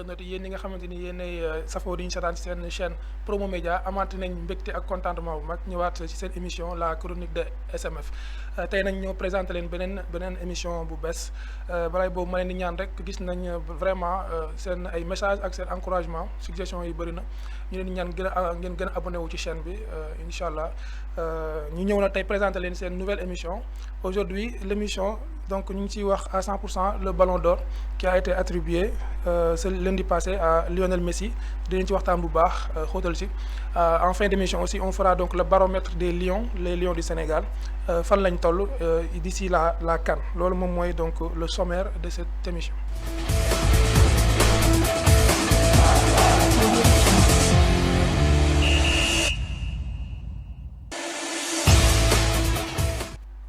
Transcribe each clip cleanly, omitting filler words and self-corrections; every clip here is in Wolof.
internet yéen ñi nga xamante ni yéenay safoo di ñu seetaan ci seen chaîne Promo Média amante nañ mbégte ak contentement bu mag ñëwaat ci seen émission la chronique de SMF tey nañ ñoo présenté leen beneen émission bu bees balay boobu ma leen di ñaan rek gis nañ vraiment seen ay message ak seen encouragement suggestions yi bëri na ñu leen di ñaan ngeen gën a abonné wu ci chaîne bi incha allah ñu ñëw na tey présenté leen seen nouvelle émission aujourd'hui l'émission donc ñu ngi ciy wax à 100% le Ballon d'Or qui a été attribué ce lundi passé à Lionel Messi dinañ ci waxtaan bu baax xóotal ci en fin d'émission aussi on fera donc le baromètre des Lions les Lions du Sénégal fan lañ toll d'ici la CAN loolu moom mooy donc le sommaire de cette émission.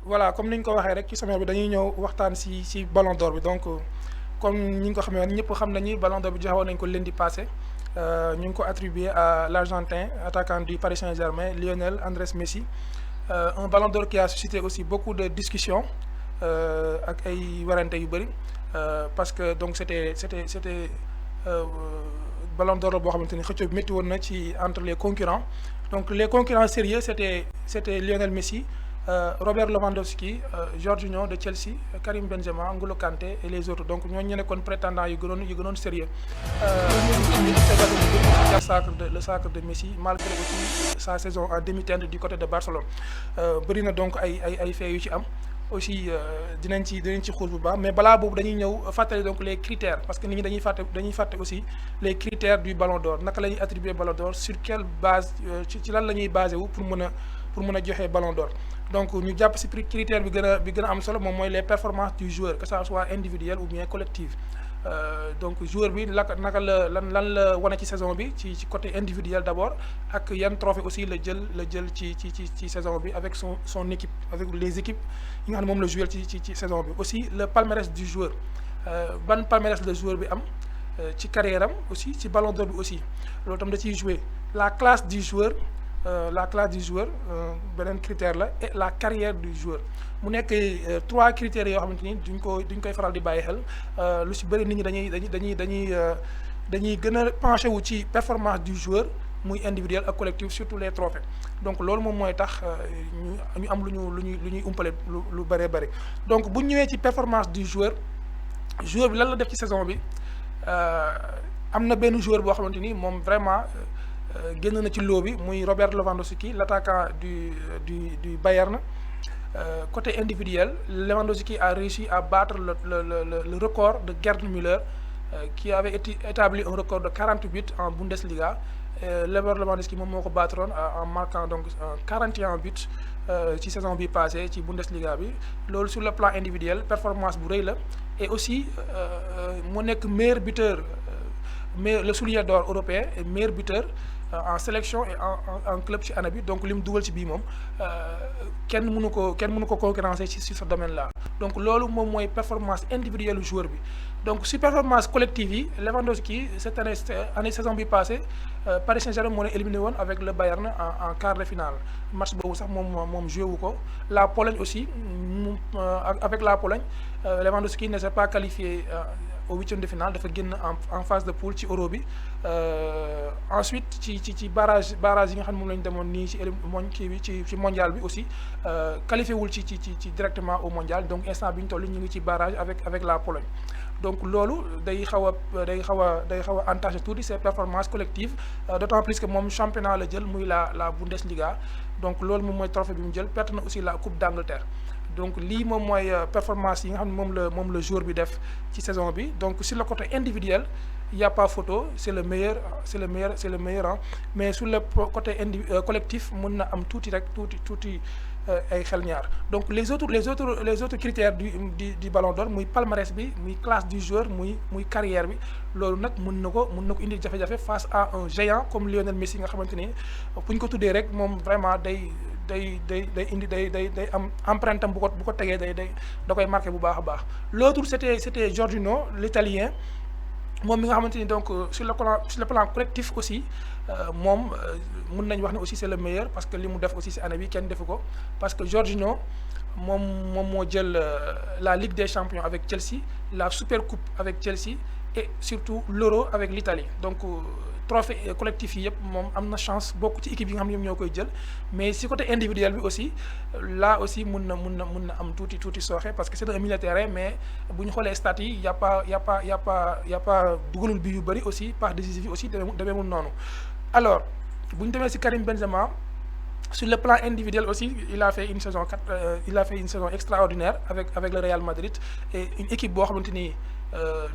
Voilà comme ni ñu ko waxee rek ci sommaire bi dañuy ñëw waxtaan ci Ballon d'Or bi donc comme ni ñu ko xamee woon ñëpp xam nañu Ballon d'Or bi joxewoon nañu ko lundi passé ñu ngi ko attribué à l'Argentin attaquant du Paris Saint-Germain Lionel Andrés Messi un Ballon d'Or qui a suscité aussi beaucoup de discussions ak ay werante yu bëri parce que donc c'était Ballon d'Or boo xamante ni xëccoo bi métti woon na ci entre les concurrents donc les concurrents sérieux c'était Lionel Messi. Robert Lewandowski Jorginho de Chelsea Karim Benzema N'Golo Kanté et les autres donc ñooñu ñu nekkoon prétendants yu gënoon sérieux le sacre de Messi malgré aussi sa saison en demi-teinte du côté de Barcelone bëri na donc ay faits yu ci am aussi dinañ ci xuus bu baax mais balaa boobu dañuy ñëw fàttali donc les critères parce que nit ñi dañuy fàtte aussi les critères du Ballon d'Or naka la ñuy attribuer Ballon d'Or sur quelle base ci lan la ñuy basé wu pour mën a joxe Ballon d'Or donc ñu jàpp ci critère bi gën a am solo moom mooy les performances du joueur que ça soit individuel ou bien collective donc joueur bi lan la wane ci saison bi ci côté individuel d'abord ak yan trophée aussi la jël ci saison bi avec son équipe avec les équipes yi nga xam ne moom la joué ci saison bi aussi le palmarès du joueur ban palmarès le joueur bi am ci carrière am aussi ci Ballon d'Or bi aussi loolu tam da ciy jouer la classe du joueur beneen critère la et la carrière du joueur mu nekk trois critères yoo xamante ni duñ koy faral di bàyyi xel lu ci bëri nit ñi dañuy gën a penché wu ci performance du joueur muy individuel ak collectif surtout les trophées donc loolu moom mooy tax ñu am lu ñuy umpale lu bëree bëri donc bu ñëwee ci performance du joueur bi lan la def ci saison bi am na benn joueur boo xamante ni moom vraiment génn na ci lot bi muy Robert Lewandowski l'attaquant du Bayern côté individuel Lewandowski a réussi à battre le record de Gerd Müller qui avait établi un record de 40 buts en Bundesliga Robert Lewandowski moom moo ko battroon en marquant donc 41 buts ci saison bi passée ci Bundesliga bi loolu sur le plan individuel performance bu rëy la et aussi mu nekk meilleur buteur le soulier d'or européen et meilleur buteur en sélection et en club ci année bi donc li mu dugal ci bii moom kenn mënu ko concurrencer ci ce domaine là donc loolu moom mooy performance individuelle joueur bi donc si performance collective yi Lewandowski cette année saison bi passée Paris Saint-Germain moo leen éliminé woon avec le Bayern en quart de finale match boobu sax moom joué wu ko la Pologne aussi avec la Pologne Lewandowski ne s'est pas qualifié au huitième de finale dafa génn en phase de poule ci Euro bi ensuite ci barrage yi nga xam ne moom la ñu demoon nii ci mondial bi aussi qualifié wul ci directement au mondial donc instant bi ñu toll ñu ngi ci barrage avec la Pologne donc loolu day xaw a entaché tuuti ces performances collectives d'autant plus que moom championnat la jël muy la Bundesliga donc loolu moom mooy trophée bi mu jël perte na aussi la Coupe d'Angleterre donc lii moom mooy performance yi nga xam ne moom la joueur bi def ci saison bi donc sur le côté individuel il y a pas photo c'est le meilleur hein mais sur le côté collectif mën na am tuuti ay xel ñaar donc les autres critères du Ballon d'Or muy palmarès bi muy classe du joueur muy carrière bi loolu nag mën na ko indi jafe-jafe face à un géant comme Lionel Messi nga xamante ni bu ñu ko tuddee rek moom vraiment day am empreinte am bu ko tegee da koy marqué bu baax a baax l'autre c'était Jorginho l'Italien moom mi nga xamante ni donc sur le plan collectif aussi moom mun nañu wax ne aussi c'est le meilleur parce que li mu def aussi si année bi kenn defu ko parce que Jorginho moom moo jël la Ligue des Champions avec Chelsea, la Super Coupe avec Chelsea et surtout l'Euro avec l'Italie. Donc trophée collectif yi yëpp moom am na chance bokk ci équipe yi nga xam ne ñoom ñoo koy jël, mais si côté individuel bi aussi là aussi mun na am tuuti sooxe parce que c'est un milieu de terrain, mais bu ñu xoolee stats yi y a pas dugalul bi yu bëri aussi par décisif yi aussi demeewul noonu. Alors bu ñu demee si Karim Benzema, sur le plan individuel aussi, il a fait une saison extraordinaire avec le Real Madrid et une équipe boo xamante ni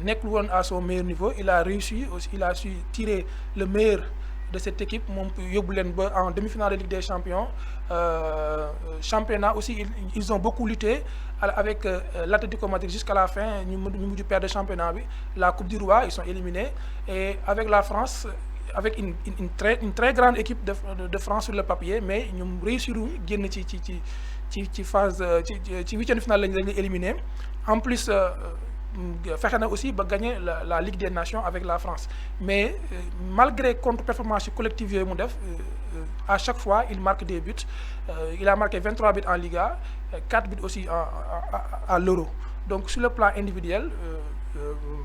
nekkul woon à son meilleur niveau. Il a réussi aussi, il a su tirer le meilleur de cette équipe moom yóbbu leen ba en demi-finale de Ligue des Champions. Championnat aussi ils ont beaucoup lutté avec l'Atlético Madrid jusqu'à la fin, ñu mujj perdre championnat bi. La Coupe du Roi ils sont éliminés, et avec la France, avec une très grande équipe de France sur le papier, mais ñoom réussir génn ci phase ci huitième de finale lañu éliminé. En plus fexe na aussi ba gagner la Ligue des Nations avec la France, mais malgré contre-performance collective yooyu mu def, à chaque fois il marque des buts. Il a marqué 23 buts en Liga, 4 buts aussi à l'Euro. Donc sur le plan individuel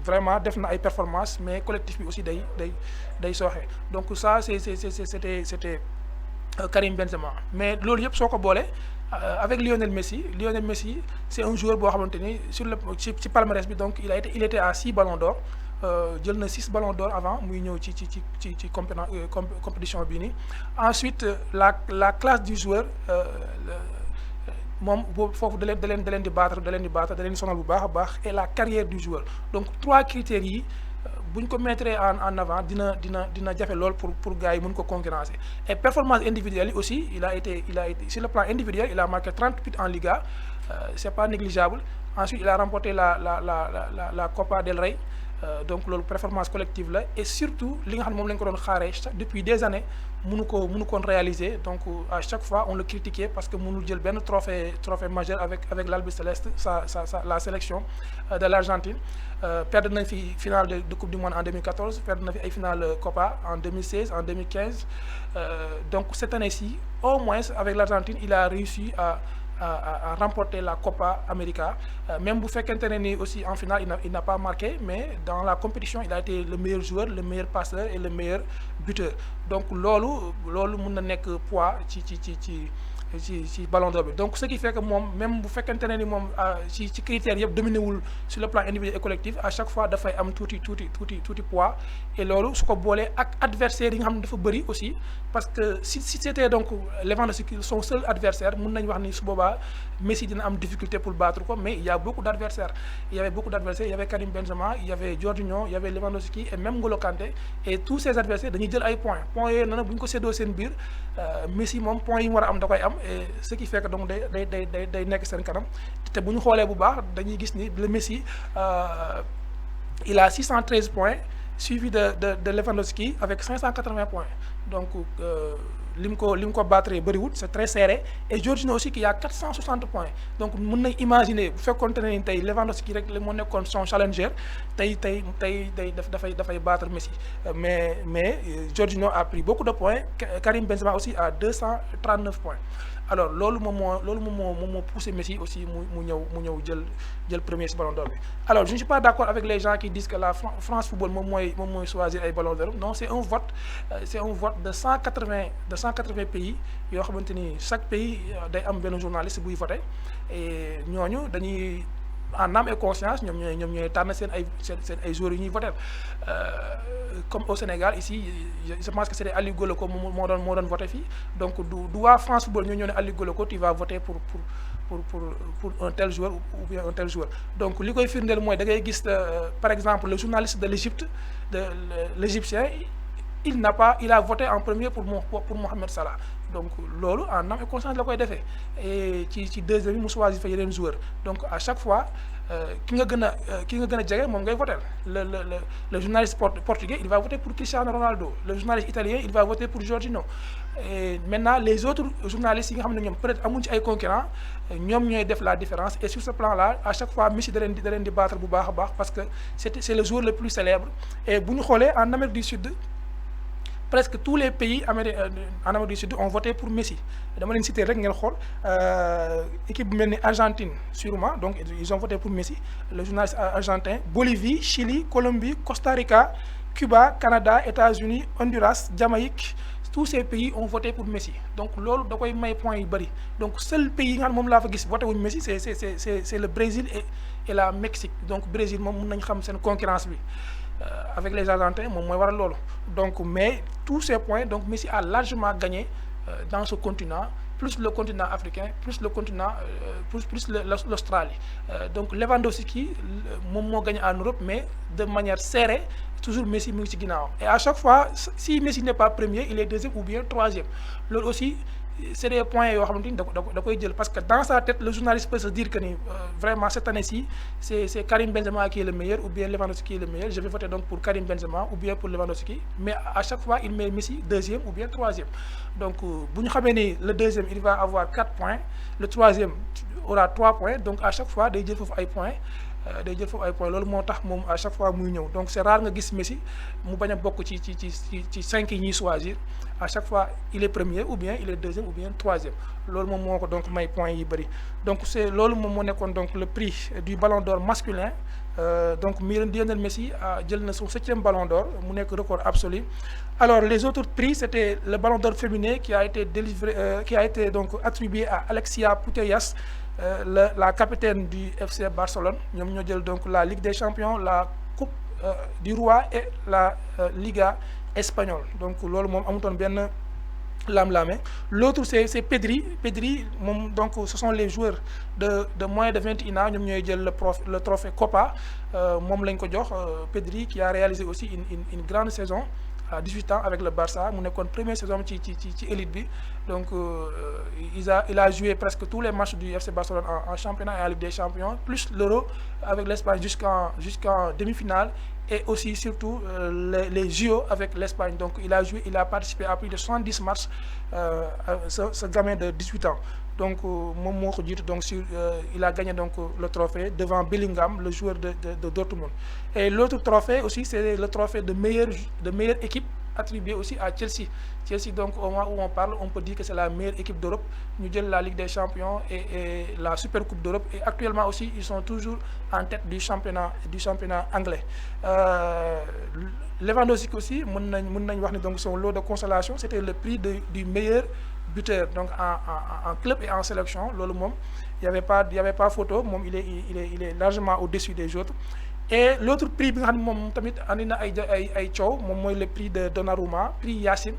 vraiment def na ay performances, mais collectif bi aussi day sooxe. Donc ça c'était Karim Benzema. Mais loolu yëpp soo ko boole avec Lionel Messi c'est un joueur boo xamante ni sur le ci palmarès bi, donc il était à 6 ballons d'or. Jël na 6 ballons d'or avant muy ñëw ci compétition bii nii. Ensuite la classe du joueur, moom boobu foofu da leen di battre da leen di sonal bu baax a baax, et la carrière du joueur. Donc 3 critères yi bu ñu ko mettre en avant dina jafe lool pour gars yi mën ko concurrencer. Et performance individuelle yi aussi, il a été sur le plan individuel, il a marqué 30 buts en Liga, c'est pas négligeable. Ensuite il a remporté la Copa del Rey. Donc loolu performance collective la, et surtout li nga xam ne moom lañ ko doon xaaree depuis des années mënu koon réaliser. Donc à chaque fois on le critiquait parce que mënul jël benn trophée majeur avec l'Albiceleste, la sélection de l'Argentine. Perdre nañ fi finale de Coupe du Monde en 2014, perdre na fi ay finale Copa en 2016, en 2015. Donc cette année-ci au moins avec l'Argentine il a réussi à remporter la Copa América. Même bu fekkente ne ni aussi en finale il n'a pas marqué, mais dans la compétition il a été le meilleur joueur, le meilleur passeur et le meilleur buteur. Donc loolu mun na nekk poids ci ballon d'or bi. Donc ce qui fait que moom même bu fekkente ne ni moom ci critères yëpp dominé wul sur le plan individuel et collectif, à chaque fois dafay am tuuti poids. Et loolu su ko boolee ak adversaire yi nga xam ne dafa bëri aussi, parce que si c'était donc Lewandowski son seul adversaire, mun nañu wax ni su boobaa Messi dina am difficulté pour battre ko, mais il y a beaucoup d'adversaires. Il y avait Karim Benzema, il y avait Jorginho, il y avait Lewandowski et même N'Golo Kanté, et tous ces adversaires dañuy jël ay points yooyu nag bu ñu ko séddoo seen biir, Messi moom points yi mu war a am da koy am, et ce qui fait que donc day nekk seen kanam. Te bu ñu xoolee bu baax dañuy gis ni le Messi il a 613 points, suivi de Lewandowski avec 580 points. Donc lim ko battre bëriwul, c'est très serré. Et Jorginho aussi qui a 460 points. Donc mën nañ imaginer bu fekkoonte ne ni tey Lewandowski rek moo nekkoon son challenger, tey dafay battre Messi. Mais Jorginho a pris beaucoup de points. Karim Benzema aussi a 239 points. Alors loolu moom moo poussé Messi aussi mu ñëw jël premier ci ballon d'or bi. Alors je ne suis pas d'accord avec les gens qui disent que la France Football moom mooy choisir ay ballon d'or. Non, c'est un vote de 180 pays yoo xamante ni chaque pays day am benn journaliste buy voter, et ñooñu dañuy en âme et conscience ñoom ñooy tànn seen ay joueurs yu ñuy voter. Comme au Sénégal ici, je pense que c'était Aliou Goloko moo doon voter fii. Donc du waa France Football ñoo ne Aliou Goloko tu vas voter pour un tel joueur ou bien un tel joueur. Donc li koy firndeel mooy da ngay gis par exemple le journaliste de l'Égyptien, il a voté en premier pour Mohamed Salah. Donc loolu en âme et conscience la koy defee, et ci deuxième bi mu choisir fa yeneen joueur. Donc à chaque fois ki nga gën a jege moom ngay voter. Le journaliste portugais il va voter pour Cristiano Ronaldo, le journaliste italien il va voter pour Jorginho. Et maintenant les autres journalistes yi nga xam ne ñoom peut-être amuñ ci ay concurrents ñoom ñooy def la différence. Et sur ce plan-là à chaque fois Messi da leen di battre bu baax a baax parce que c'est le joueur le plus célèbre. Et bu ñu xoolee en Amérique du Sud presque tous les pays en Amérique du Sud ont voté pour Messi. Dama leen citer rek ngeen xool équipe bu mel ni Argentine sûrement donc ils ont voté pour Messi, le journaliste argentin. Bolivie, Chili, Colombie, Costa Rica, Cuba, Canada, États-Unis, Honduras, Jamaïque, tous ces pays ont voté pour Messi. Donc loolu da koy may points yu bëri. Donc seul pays yi nga xam moom laa fa gis voté wuñ Messi c'est le Brésil et la Mexique. Donc Brésil moom mun nañ xam seen concurrence bi avec les Argentins moom mooy waral loolu. Donc mais tous ces points donc Messi a largement gagné dans ce continent, plus le continent africain, plus le continent plus l'Australie. Donc Lewandowski moom moo gagné en Europe mais de manière serrée. Toujours Messi mu ngi ci ginnaawam. Et à chaque fois si Messi n'est pas premier il est deuxième ou bien troisième. Loolu aussi c'est des points yoo xamante ni da koy jël parce que dans sa tête le journaliste peut se dire que ni vraiment cette année-ci c'est Karim Benzema qui est le meilleur ou bien Lewandowski qui est le meilleur. Je vais voter donc pour Karim Benzema ou bien pour Lewandowski. Mais à chaque fois il met Messi deuxième ou bien troisième. Donc bu ñu xamee ni le deuxième il va avoir 4 points, le troisième aura 3 points. Donc à chaque fois day jël foofu ay points. Day jël foofu ay points loolu moo tax moom à chaque fois muy ñëw. Donc c'est rare nga gis Messi mu bañ a bokk ci 5 yi ñuy choisir. À chaque fois il est premier ou bien il est deuxième ou bien troisième. Loolu moom moo ko donc may points yi bëri. Donc c'est loolu moom moo nekkoon donc le prix du Ballon d'Or masculin. Donc Lionel Messi jël na son 7e Ballon d'Or mu nekk record absolu. Alors les autres prix c'était le Ballon d'Or féminin qui a été donc attribué à Alexia Putellas. La capitaine du FC Barcelone ñoom ñoo jël donc la Ligue des Champions, la Coupe du Roi et la Liga espagnole. Donc loolu moom amutoon benn lam-laame. L'autre c'est Pedri moom donc ce sont les joueurs de moins de 21 ans ñoom ñooy jël le trophée Copa moom lañ ko jox. Pedri qui a réalisé aussi une grande saison à 18 ans avec le Barça mu nekkoon première saison ci élite bi. Donc il a joué presque tous les matchs du FC Barcelone en championnat et en Ligue des Champions, plus l'Euro avec l'Espagne jusqu'en demi-finale et aussi surtout les JO avec l'Espagne. Donc il a participé à plus de 70 matchs ce gamin de 18 ans. Donc moom moo ko jiitu donc il a gagné donc le trophée devant Bellingham, le joueur de Dortmund. Et l'autre trophée aussi c'est le trophée de meilleure équipe attribué aussi à Chelsea. Chelsea donc au moment où on parle on peut dire que c'est la meilleure équipe d'Europe. Ñu jël la Ligue des Champions et la Super Coupe d'Europe et actuellement aussi ils sont toujours en tête du championnat anglais. Lewandowski aussi mën nañ wax ni donc son lot de consolation c'était le prix du meilleur buteur donc en club et en sélection. Loolu moom il y avait pas photo moom il est largement au-dessus des autres. Et l'autre prix bi nga xam ne moom tamit andi na ay coow moom mooy le prix de Donnarumma, prix Yacine,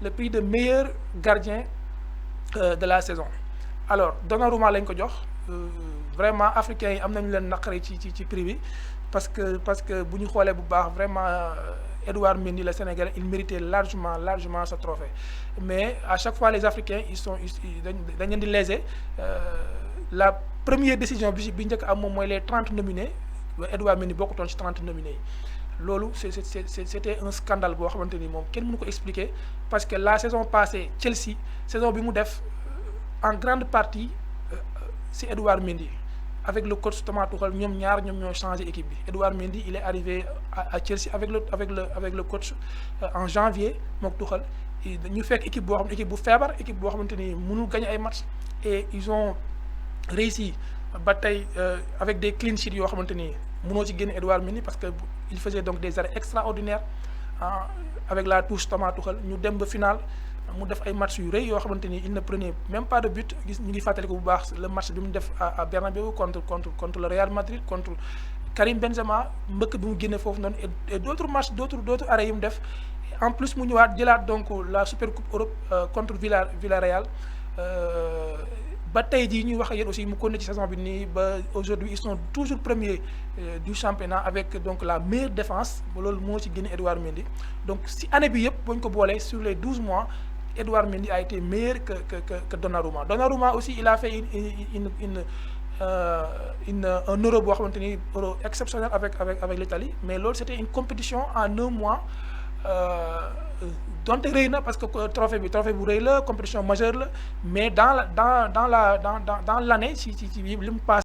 le prix de meilleur gardien de la saison. Alors Donnarumma lañ ko jox. Vraiment africains yi am nañu leen naqari ci prix bi parce que bu ñu xoolee bu baax vraiment Edouard Mendy le Sénégalais il méritait largement ce trophée. Mais à chaque fois les Africains dañ leen di léser. La première décision bi njëkk am moom mooy les 30 nominés. Edouard Mendy bokkutoon ci 30 nominés yi. Loolu c'était un scandale boo xamante ni moom kenn mënu ko expliquer parce que la saison passée Chelsea saison bi mu def en grande partie c'est Edouard Mendy avec le coach Thomas Tuchel ñoom ñoo changé équipe bi. Edouard Mendy il est arrivé à Chelsea avec le coach en janvier mook Tuchel ñu fekk équipe boo xam ne équipe bu feebar équipe boo xamante ni mënul gagner ay matchs et ils ont réussi ba tey avec des clean sheets yoo xamante ni mënoo ci génne Edouard Mendy parce que il faisait donc des arrêts extraordinaires avec la touche Thomas Tuchel ñu dem ba finale mu def ay matchs yu rëy yoo xamante ni il ne prenait même pas de but. Gis ñu ngi fàttali ko bu baax le match bi mu def à Bernabéu contre le Real Madrid contre Karim Benzema mbëkk bi mu génne foofu noonu et d'autres matchs d'autres arrêts yu mu def. En plus mu ñëwaat jëlaat donc la Super Coupe Europe contre Villarreal. Ba tey jii ñuy wax ak yéen aussi mu continué ci saison bi nii ba aujourd'hui ils sont toujours premiers du championnat avec donc la meilleure défense loolu moo ci génne Edouard Mendy. Donc si année bi yëpp boo ñu ko boolee sur les 12 mois Edouard Mendy a été meilleur que Donnarumma. Donnarumma aussi il a fait un euro boo xamante ni euro exceptionnel avec l'Italie mais loolu c'était une compétition en 1 mois donte rëy na parce que trophée bu rëy la compétition majeure la mais dans l'année ci li mu passé